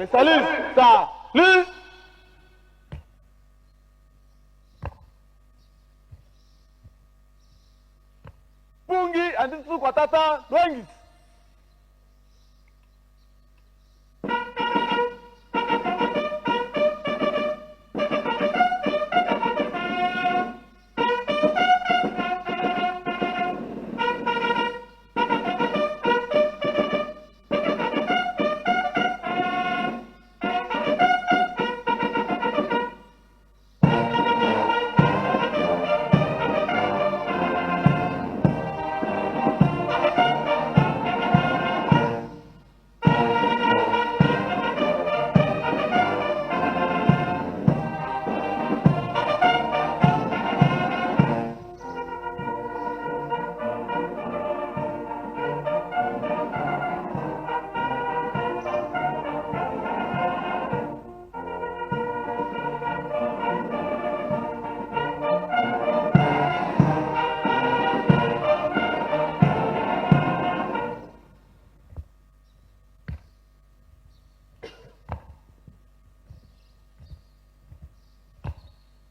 Le salut, salut. Pungi anditusu kwa tata Lwengisi.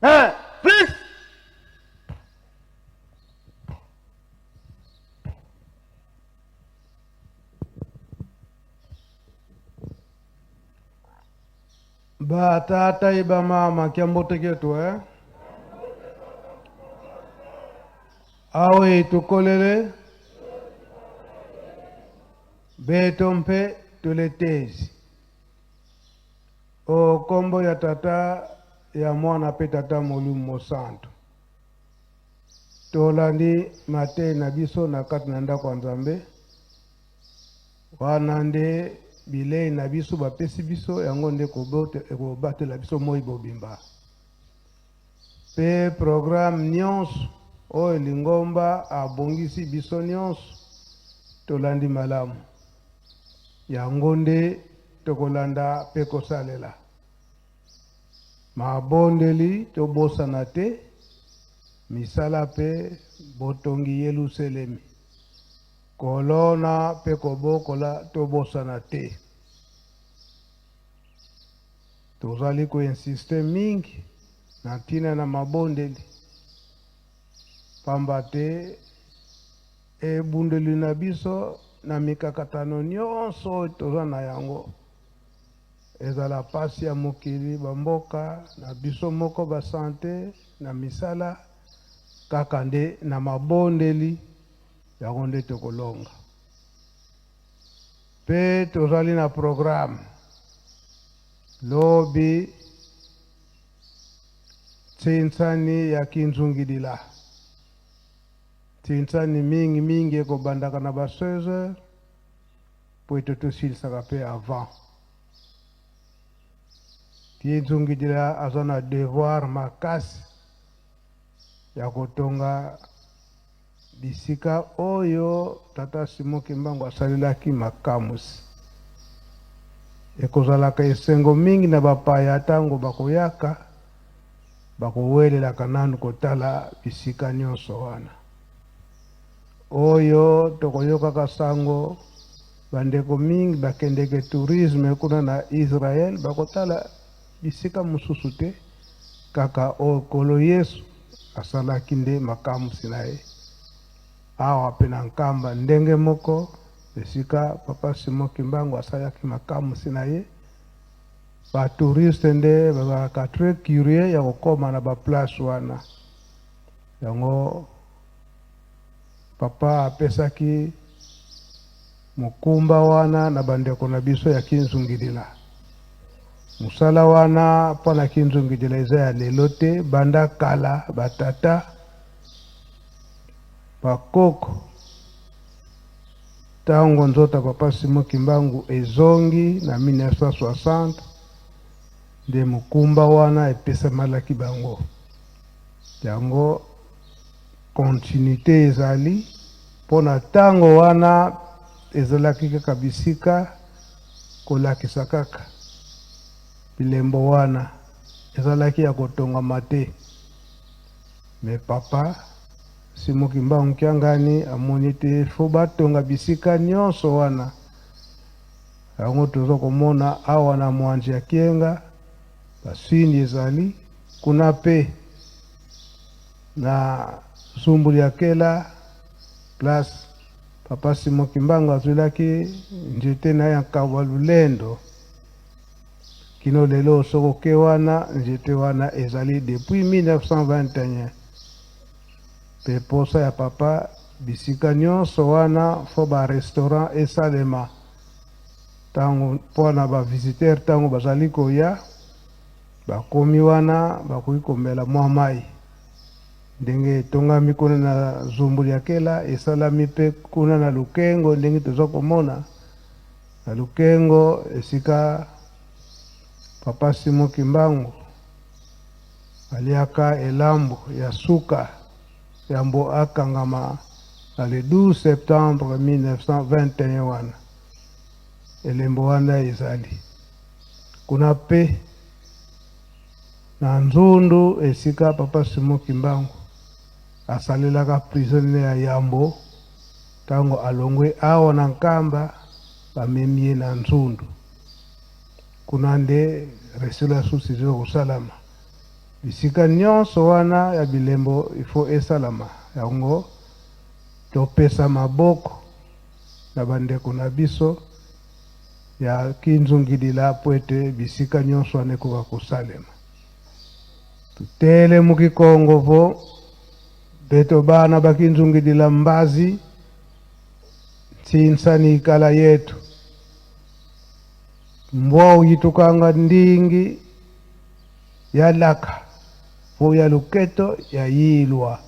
Eh, please. Ba tata e ba mama kiambote ketu eh? Awe tukolele beto mpe tuletezi o kombo ya tata ya mwana mpe tata molimo mosantu. Tolandi mateyi na biso na kati na ndako ya Nzambe. Wana nde bilei na biso bapesi biso, yango nde ekobatela biso moi bobimba. Mpe programme nyonso oyo lingomba abongisi biso nyonso tolandi malamu. Yango nde tokolanda mpe kosalela. Mabondeli tobosana te, misala mpe botongi Yeluselemi. Kolona mpe kobokola tobosana te. Tozali ko insister mingi na ntina na mabondeli pamba te ebundeli na biso na mikakatano nyonso oyo toza na yango, ezala pasi ya mokili, ba mboka na biso moko, ba sante, na misala, kaka nde na mabondeli yango nde tokolonga. Mpe tozali na programme lobi Tsinsani ya Kinzungidila. Tsinsani mingi mingi ekobandaka na ba 16 heures mpo ete tosilisaka mpe avant. Kinzungidila aza na devoir makasi ya kotonga Bisika oyo Tata Simon Kimbangu asalelaki makamwisi. Ekozalaka esengo mingi na bapaya tango bakoyaka, bakowelelaka nanu kotala bisika nionso wana. Oyo tokoyokaka sango bandeko mingi bakendeke tourisme kuna na Israël bakotala bisika mosusu te, kaka oyo Nkolo Yesu Asalaki nde makamwisi na ye awa pe na Nkamba ndenge moko esika Papa Simon Kimbangu asalaki makamwisi na ye. Ba touristes nde bazalaka très curieux ya kokoma na ba places wana. Yango Papa apesaki mokumba wana na bandeko na biso ya Kinzungidila. Mosala wana mpo na Kinzungidila eza ya lelo te, banda kala ba tata, ba koko, tango nzoto ya Papa Simon Kimbangu ezongi na 1960 nde mokumba wana epesamalaki bango. Yango Continuite ezali mpo na tango wana ezalaki kaka bisika kolakisa kaka bilembo wana ezalaki ya kotongama te mais papa Simon Kimbangu Kiangani amoni te faut batonga bisika nionso wana. Yango toza komona awa na Mwanzi ya Kienga, basini ezali kuna pe na Zumbuli ya Kela place Papa Simon Kimbangu azwelaki nzete na ye ya Nkabwa Lulendo. Kino lelo soki oke wana, nzete wana ezali depuis 1921. Pe posa ya papa bisika nionso wana faut ba restaurant esalema tango pona ba visiteurs tango bazali koya bakomi wana bakoki komela mwa mayi ndenge etongami kuna na Zumbu Liakela esalami pe kuna na Lukengo ndenge toza komona na Lukengo esika papa Simon Kimbangu Aliaka elambo ya suka yambo akangama na le 12 septembre 1921 wana. Elembo wana ezali kuna pe na Nzundu esika Papa Simon Kimbangu asalelaka prison ne ya yambo tango alongwe awa na Nkamba bamemi ye na Nzundu. Kuna nde restaurant ya susi ezo kosalama. Bisika nionso wana ya bilembo il faut esalama. Yango topesa maboko na ba ndeko na biso ya Kinzungidila po ete bisika nionso wana ekoka kosalema. Tutele mu Kikongo vo beto bana ba Kinzungidila mbazi ntsinsani ikala yetu. Mbwa uyitukanga ndingi ya laka po ya luketo ya yilwa.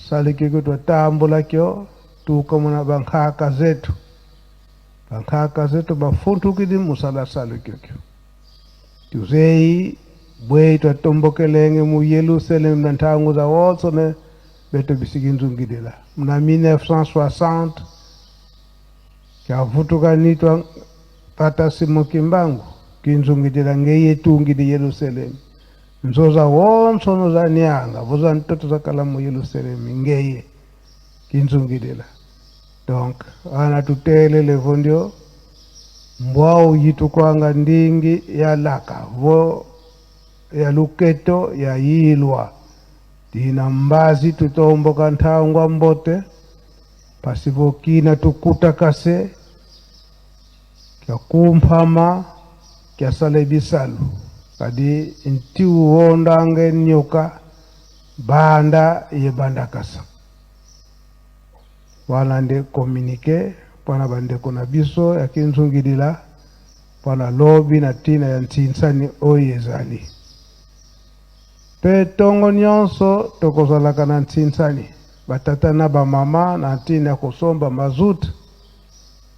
Salikiko twatambulakyo tukamona bankhaka zetu. Bankhaka zetu bafuntukidi musala salikikyo. Tuzeyi bwei twatombokelenge mu Yerusalemu na ntangu za wonso ne beto bisikinzungidila. Muna 1960 Kyavutuka nitwa Tata Simon Kimbangu kinzungidila ngeye tungidi Yerusalemi. Nzoza wonso no za nyanga voza ntoto za kala mu Yerusalemi ngeye kinzungidila. Donc ana tutelele vondio mbwau yitukwanga ndingi ya laka vo ya luketo ya yilwa dina mbazi tutomboka nthangwa mbote Pasivokina tukuta kase kya kumphama kyasala bisalu kadi ntiu wondange nyoka banda ye banda kasa. Wana nde communique mpona bandeko na biso ya Kinzungidila mpona lobi na tina ya ntsinsani oyo ezali. Pe tongo nionso tokozalaka na ntsinsani. Ba tata na ba mama na ntina ya kosomba mazout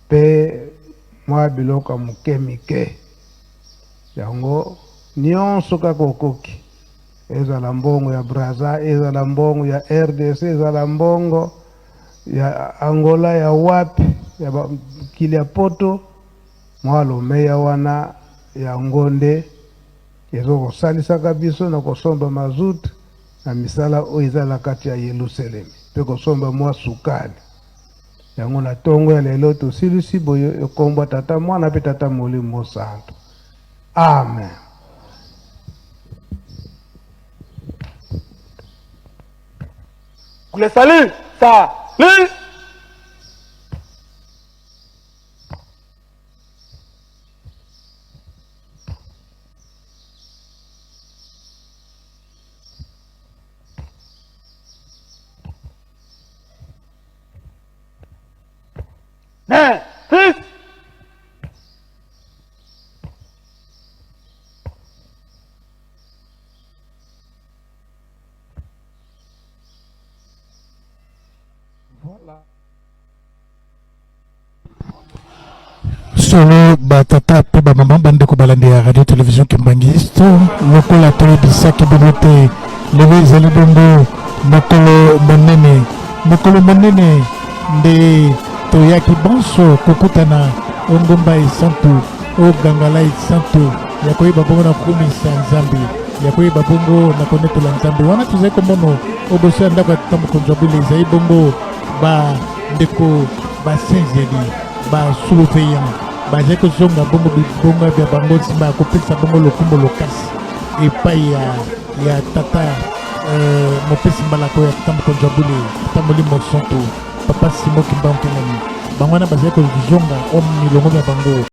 pe mwa biloko ya moke mike. Yango nionso kaka okoki, ezala mbongo ya Brazza, ezala mbongo ya rdc, ezala mbongo ya Angola, ya wapi, ya ba mikili ya poto, mwa lomeya wana yango nde ezo kosalisaka biso na kosomba mazout na misala oyo eza na kati ya Yelusalemi, mpe kosomba mwa sukali. Yango na tongo ya lelo tosilisi boye ekombwa Tata, Mwana mpe Tata Molimo Mosantu. Amen. Kule salut, salut. Ne, fils. Voilà. Solo ba tata pe ba mama bandeko balandi ya radio television kimbanguiste, lokola toyebisaki bino te lelo ezali bongo mokolo monene, mokolo monene nde toyaki bonso kokutana o ngomba esantu o gangala esantu ya koyeba bongo na kokumisa Nzambe, ya koyeba bongo na konetola Nzambe. Wana tozali komono o boso ya ndako ya tata mokonzi wa bule ezali bongo ba ndeko basinzeli ba surveillant. Bazali kozonga bongo bibonga bya bango nsima ya kopesa bongo lokumbo lokasi epai ya, ya tata euh, mopesi mbalako ya tata mokonzi ya bule, tata Molimo Santu, Papa Simo Kimbangu Kiangani. Bango wana bazali kozonga o milongo mya bango.